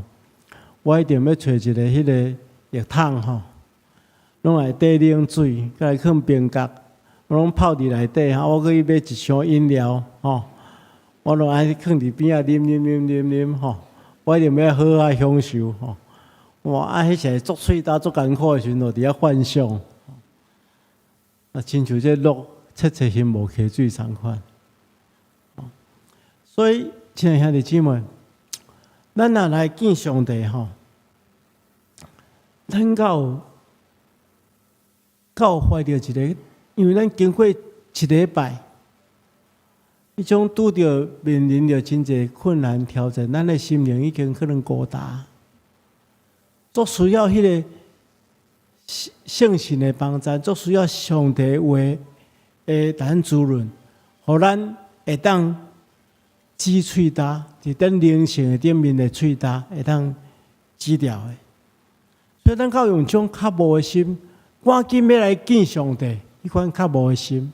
我一定欲揣一个彼个液桶吼，攏內底冷水，閣來囥冰角，我攏泡佇內底吼，我閣去買一箱飲料吼，我攏愛囥佇邊仔啉啉啉啉啉吼，我一定欲好好享受吼。哇！啊，彼時足喙焦足艱苦的時陣，就佇遐幻想。啊，親像這鹿切切心無溪水仝款。所以，親愛兄弟姊妹，咱若來見上帝吼，咱敢有敢有懷著一个，因為咱經過一禮拜，彼種拄著面臨著真濟困難挑戰，咱的心靈已經可能孤單，足需要彼个聖神的幫助，足需要上帝話的咱滋潤，予咱會當止喙焦，佇咱靈性的頂面的喙焦會當止掉的。所以咱較用這種渴慕的心，趕緊欲來見上帝，彼款渴慕的心。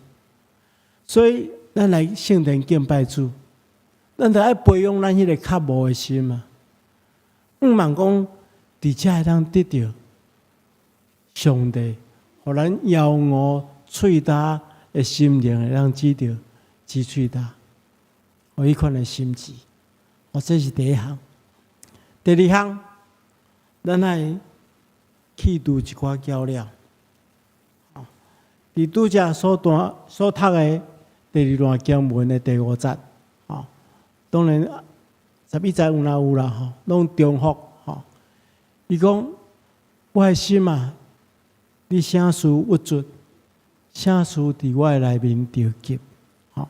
所以咱來聖殿敬拜主，咱著愛培養咱彼个渴慕的心啊！向望講，佇遮會當得著上帝，予咱枵餓喙焦的心靈會當止著止喙焦，予彼款的心志。哦，這是第一項。第二項，咱愛去除一寡攪擾。佇拄才所段所讀的第二段經文的第五節，吼，當然11節有哪有啦，吼，攏重複，吼。伊講，我的心啊，你啥事鬱卒，啥事佇我的內面著急，吼。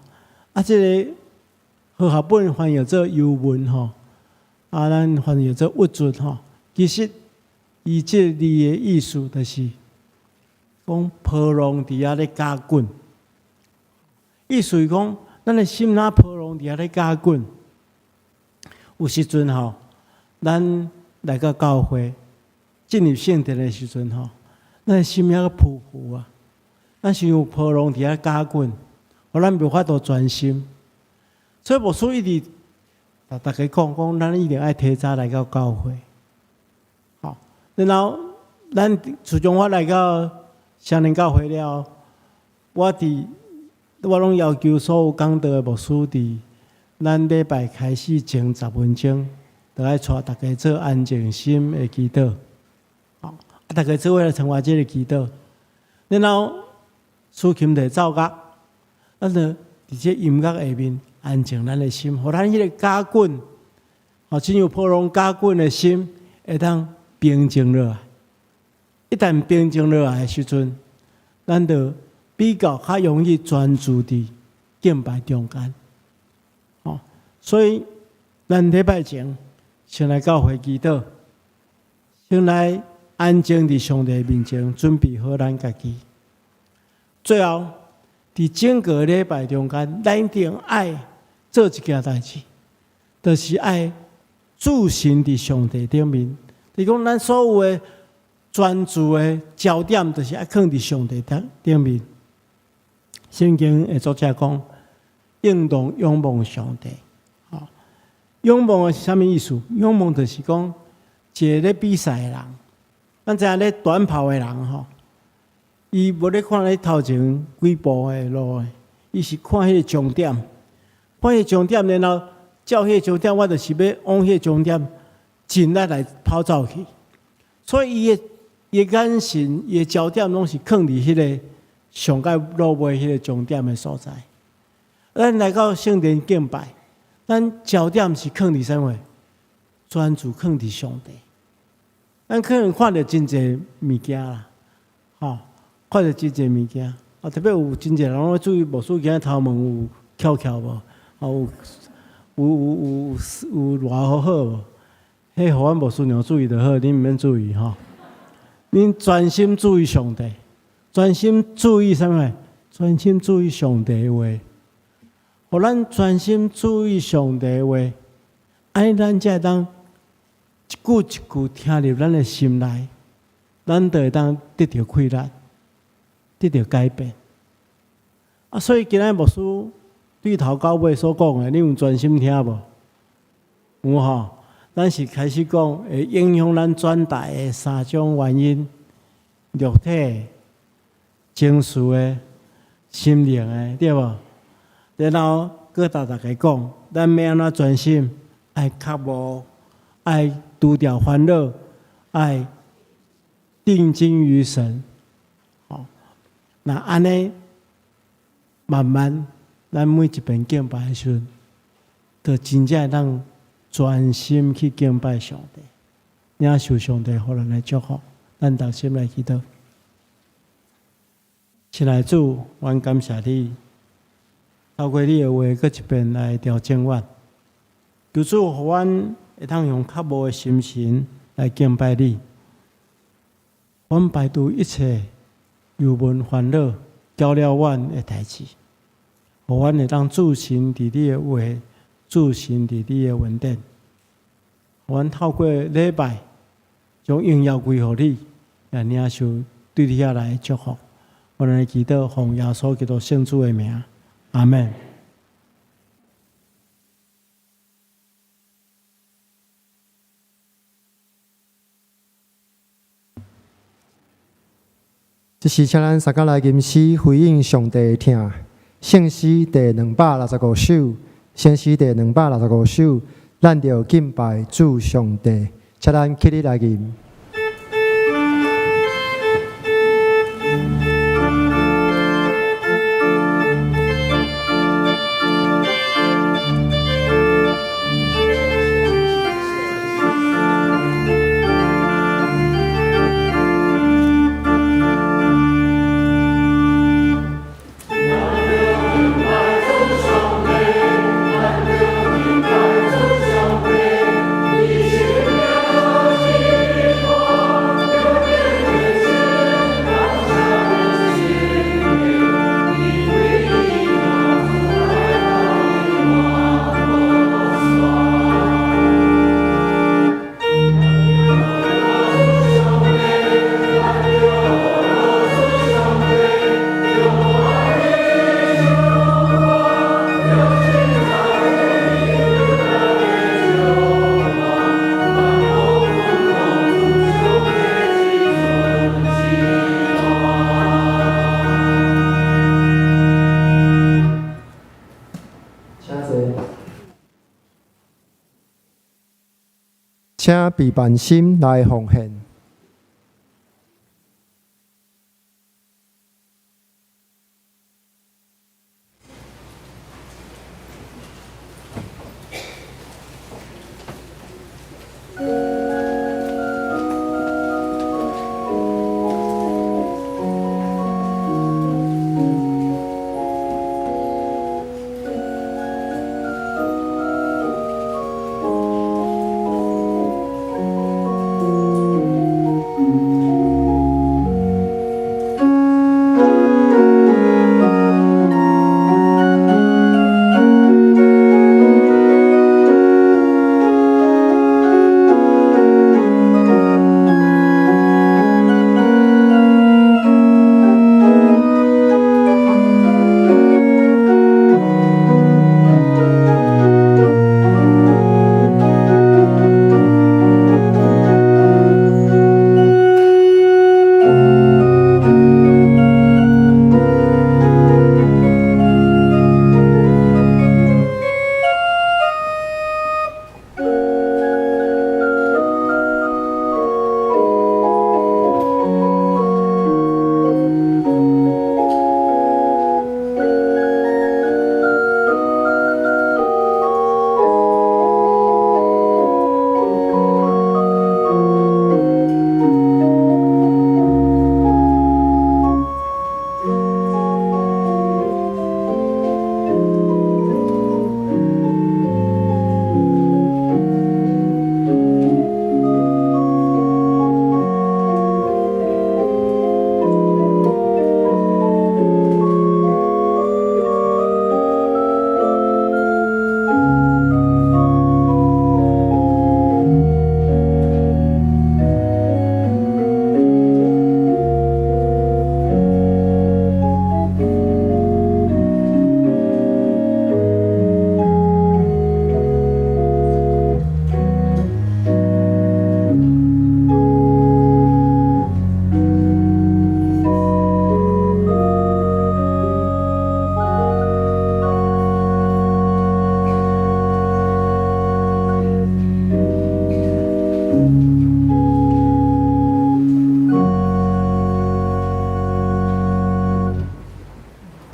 啊，這个和合本翻譯做憂悶，吼，啊，咱翻譯做鬱卒，吼。其實，伊這个字的意思就是講波浪佇遐咧攪滾，意思是講，咱的心若波浪佇遐咧攪滾。有時陣吼，咱來到教會進入聖殿的時陣吼，咱的心猶閣浮浮啊，咱是有波浪佇遐攪滾，予咱無法度專心。所以牧師一直共大家講，講咱一定愛提早來到教會。吼，然後咱自從我來到雙連教會了，我攏要求所有講道的牧師，佇咱禮拜開始前10分鐘，就愛帶大家做安靜心的祈禱。吼，啊，大家做伙來參加這个祈禱。然後司琴就奏樂，咱就佇這音樂下面安靜咱的心，予咱彼个攪滾，吼，親像波浪攪滾的心，會當平靜落來。一旦平靜落來的時陣，咱就比較較容易專注佇敬拜中間。吼，所以咱禮拜前先來教會祈禱，先來安靜佇上帝面前，準備好咱家己。最後，佇整個禮拜中間，咱一定愛做一件代誌，就是愛注神佇上帝頂面。就是講，咱所有的專注的焦點，就是愛囥佇上帝頂頂面。聖經的作者講，應當仰望上帝。吼，仰望是啥物意思？仰望就是講，一个咧比賽的人，咱知影咧短跑的人吼，伊無咧看咧頭前幾步的路的，伊是看彼个終點，看彼個終點，然後照彼個終點，我就是欲往彼個終點盡力來跑走去。所以伊的眼神、伊的焦點，攏是囥佇彼个上蓋落尾彼個終點的所在。咱來到聖殿敬拜，咱焦點是囥佇啥物？專注囥佇上帝。咱可能看著真濟物件啦，吼，看著真濟物件，啊，特別有真濟人攏注意牧師今仔頭毛有翹翹無？哦，有有有有有偌好好無？彼予阮牧師娘注意就好，恁毋免注意吼。恁專心注意上帝，專心注意啥物？專心注意上帝的話。予咱專心注意上帝的話，按呢咱才會當一句一句聽入咱的心內，咱就會當得著氣力，得著改變。啊，所以今仔牧師對頭到尾所講的，你有專心聽無？有吼。咱是開始講會影響咱轉台的三種原因：肉體、情緒的、心靈的，對無？然後閣共大家講，咱欲按怎專心？愛渴慕，愛除掉煩惱，愛定睛於神。吼，那按呢，慢慢，咱每一遍敬拜的時陣，就真正會當專心去敬拜上帝，領受上帝予咱的祝福。咱同心來祈禱。親愛的主，阮感謝你，透過你的話，閣一遍來調整阮。求主予阮會當用渴慕的心神來敬拜你。阮排除一切憂悶煩惱、攪擾阮的代誌，予阮會當注神佇你的話，注神佇你的恩典。阮透過禮拜，將榮耀歸予你，也領受對你遐來的祝福。阮來祈禱，奉耶穌基督聖主的名，阿門。這時請咱三個來吟詩回應上帝的疼。聖詩第265首，聖詩第265首，咱著敬拜主上帝，請咱起立來吟。請坐。請備辦心來奉獻。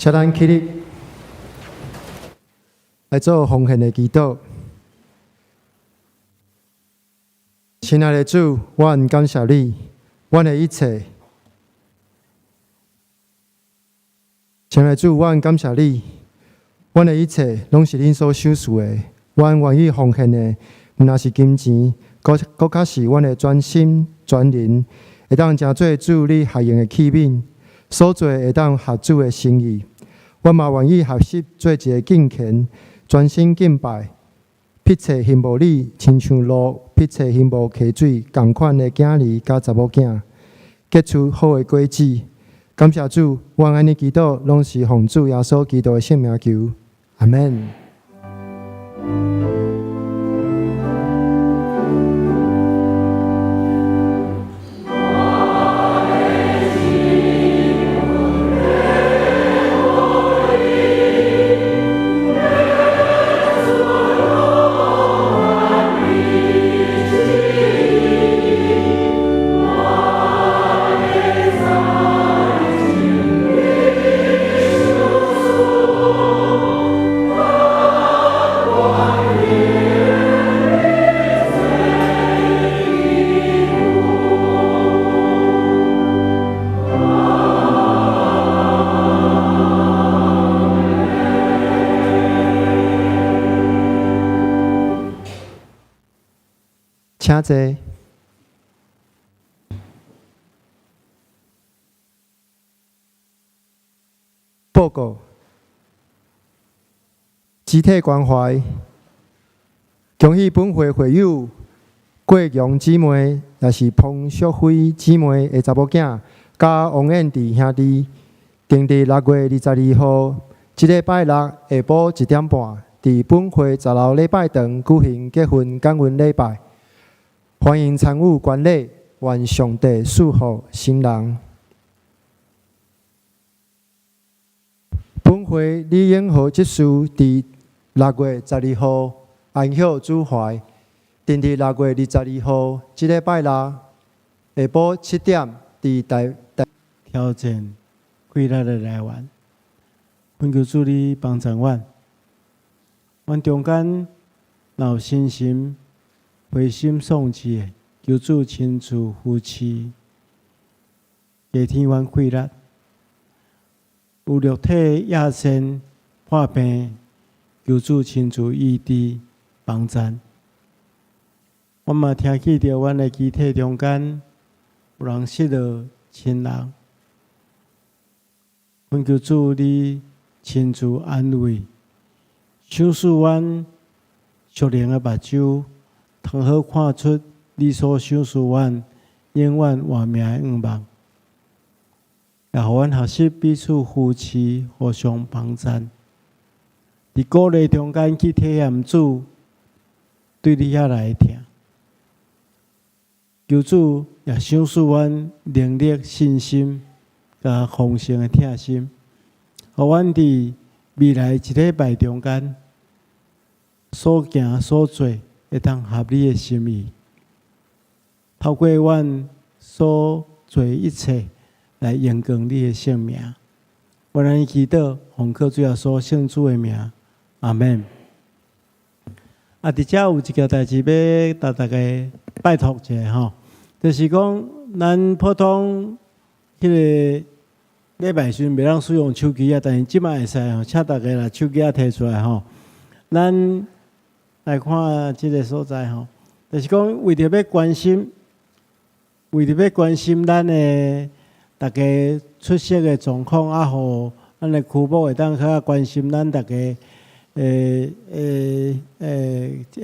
請咱起立來做奉獻的祈禱。親愛的主，我很感謝你，阮的一切。親愛的主，我很感謝你，阮的一切攏是恁所賞賜的。阮願意奉獻的，毋但是金錢，閣閣較是阮的全心全靈，會當成做主你合用的器皿，所做會當合主的心意。我嘛願意學習做一个敬虔、專心敬拜、迫切羨慕你，親像鹿迫切羨慕溪水仝款的囝兒佮查某囝，結出好的果子。感謝主，我按呢祈禱，攏是奉主耶穌基督的聖名求，阿們。請坐。報告，肢體關懷，恭喜本會會友郭強姊妹，也是彭淑輝姊妹的查某囝，佮王燕弟兄弟，定佇6月22號，這禮拜六下晡1點半，佇本會10樓禮拜堂舉行結婚感恩禮拜，歡迎參與觀禮，願上帝賜福新人。本會李永和執事佇6月12號安息主懷，定佇6月22號，這禮拜六下晡7點，佇台台挑戰氣力的來源，懇求主你幫助阮，阮中間若有信心、灰心喪志的，求主親自扶持，加添阮氣力。有肉體野心破病，求主親自醫治幫助。我嘛聽見著阮的肢體中間有人失落親人，懇求主你親自安慰，賞賜阮屬靈的目睭，通好看出你所賞賜阮永遠活命的願望。也予阮學習彼此扶持，互相幫助。佇鼓勵中間去體驗主對你遐來的疼。求主也賞賜阮能力、信心，佮豐盛的疼心，予阮佇未來一禮拜中間所行所做，會當合你的心意。透過阮所做一切，來榮光你的聖名。我按呢祈禱，奉靠主耶穌聖子的名，阿門。啊，佇遮有一件代誌欲共大家拜託一下吼，就是講咱普通彼个禮拜時陣袂當使用手機啊，但是這擺會使吼，請大家來手機仔提出來吼。咱來看這个所在吼，就是講為著欲關心，為著欲關心咱的大家出席的狀況啊，予咱的區牧會當較較關心咱大家的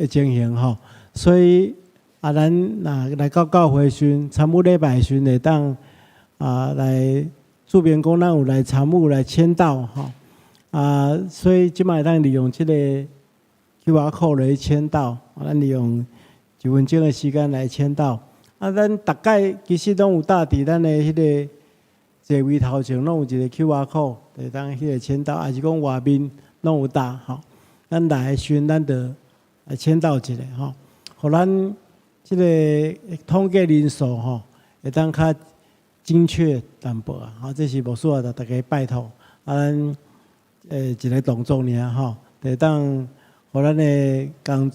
情形吼。所以啊，咱若來到教會時，參與禮拜時會當啊來註明講咱有來參與來簽到吼。啊，所以這擺會當利用這個 QR code 來簽到，咱利用一分鐘的時間來簽到。啊，咱逐擺其實攏有貼佇咱的彼个座位頭前，攏有一個 QR code，會當彼個簽到，抑是講外面攏有貼吼。咱來的時陣，咱就來簽到一下吼，予咱這个統計人數吼，會當較精確淡薄仔。吼，這是牧師啊，共大家拜託，啊，咱一个動作爾吼，會當予咱的工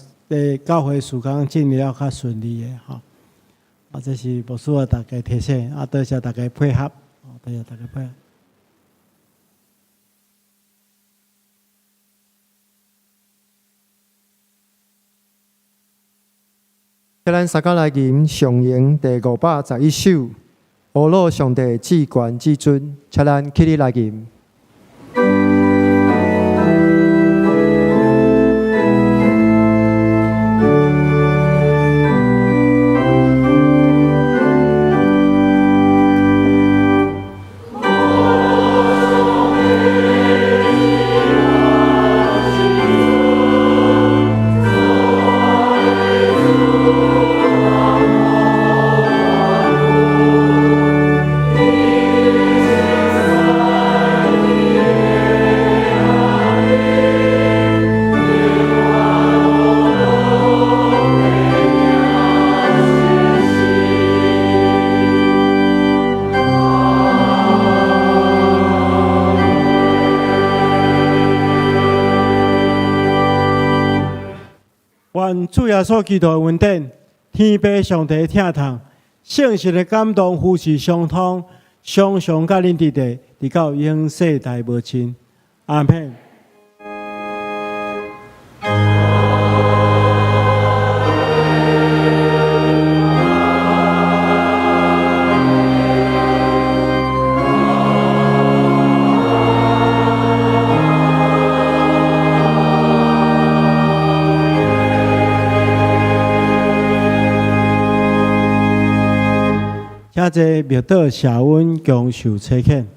教會事工進行了較順利的吼。啊，這是牧師啊，大家提醒，啊，多謝大家配合，多謝大家配合。咱三個來吟上詠第511首，阿魯上帝至懸至尊，請咱起立來吟。願主耶穌基督的恩典、天父上帝的疼痛、聖神的感動、扶持相通，常常佮恁佇佇，直到永世代無盡。阿們。遮默禱赦阮，共受差遣。